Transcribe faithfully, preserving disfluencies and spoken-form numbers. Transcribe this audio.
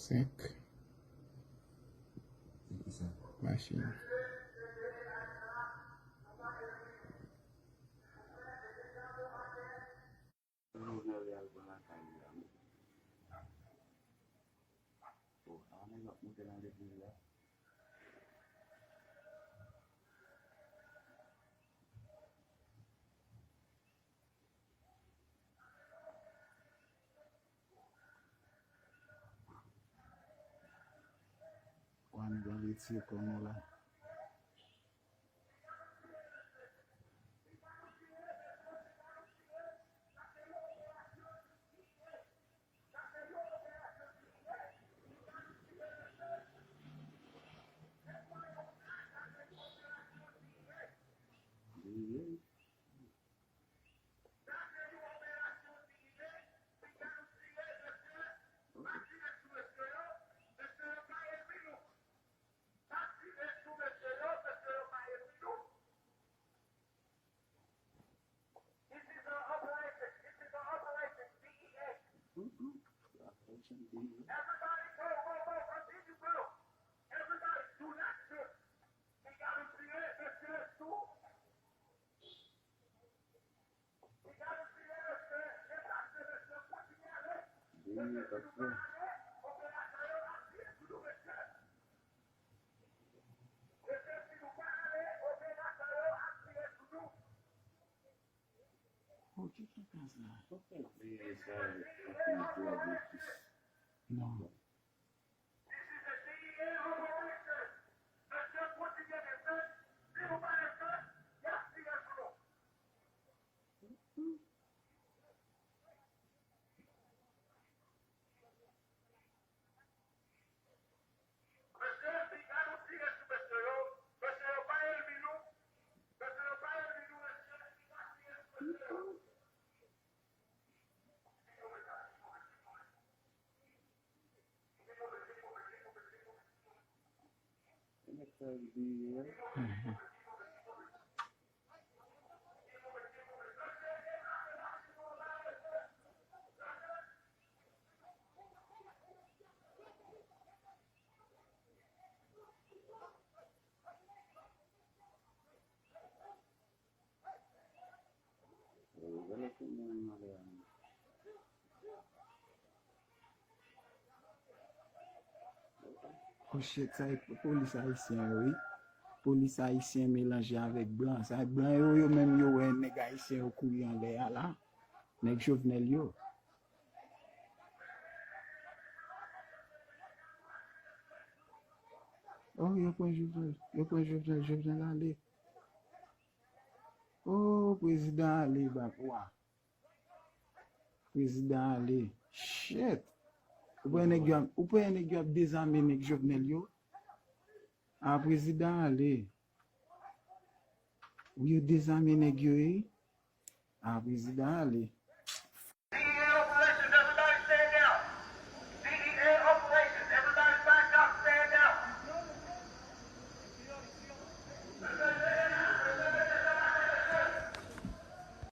Senk. Machin. Kwa nèg la retire kò nou la. Oh, ki kaka sa? Non. Oh shit, sa e polis ayisyen yo, wi. Polis ayisyen melanje avèk blan. Sa blan yo, yo menm yo wè nèg ayisyen yo kouri anlè a la. Nèg Jovenel yo. Oh, yo pran Jovenel, yo pran Jovenel, Jovenel ale. Oh, prezidan ale, bak wa. Prezidan ale. Shit. Ou pa wè nèg yo ap, ou pa wè nèg yo ap dezame nèg Jovenel yo? A, prezidan ale. Wi, yo dezame nèg yo, wi. A, prezidan ale.